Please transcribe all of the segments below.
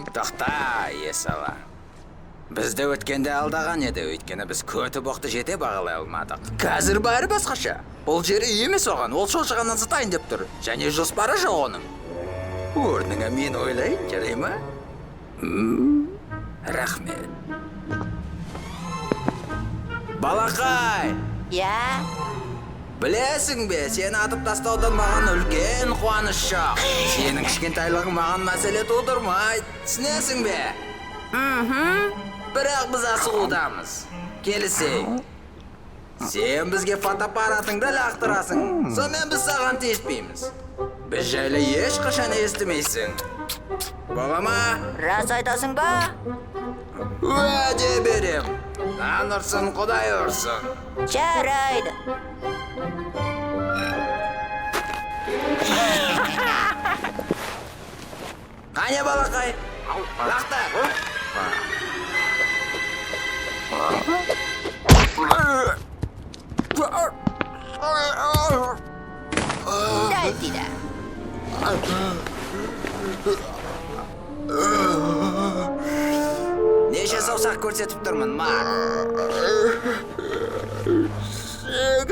Тоқта, Есала. Бізді өткенде алдаған еді, өйткені біз көті боқты жете бағалай алмадық. Қазір бәрі басқаша. Бұл жер үй емес оған, ол шошығаннан сатайын деп тұр. Және жоспары жоқ оның. Орныңа мен ойлайын, жарай ма? Рахмет. Балақай! Иә? Білесің бе, сені атып тастаудан маған үлкен қуаныш жоқ. Сенің кішкентайлығың маған мәселе тудырмайды. Түсінесің бе? Бірақ біз асығудамыз. Келісейік. Сен бізге фотоаппаратыңды лақтырасың. Сонымен біз саған тиіспейміз. Біз жайлы ешқашан естімейсің. Бола ма? Рас айтасың ба? Уәде берем. Нан ұрсын, Құдай ұрсын. Жарайды. Қане, балақай? Лақтыр. Дәл тиді. Неше саусақ көрсетіп тұрмын, Марк? 8.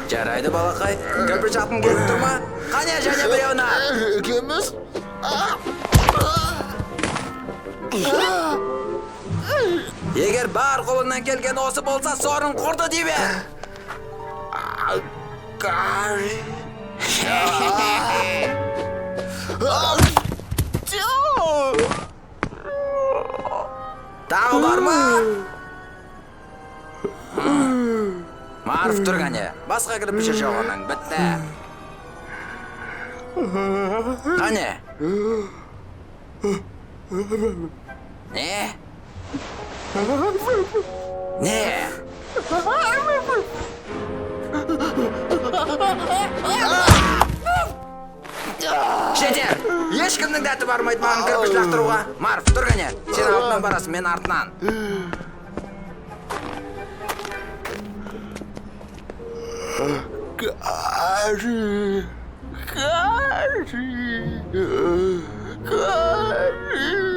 Жарайды, балақай. Кірпіш атқың келіп тұр ма? Қане, және біреуін ат. Екеуміз. Егер бар қолыңнан келген осы болса, сорың құрды дей бер. Тағы бар ма? Марф, тұр кәне. Басқа кірпіші жоқ оның. Бітті. Қане? Не? Не? Жетер! Ешкімнің дәті бармайды маған кірпіш лақтыруға. Марф, тұр кәне. Сен алдынан барасың, мен артынан. Гарри! Гарри! Гарри!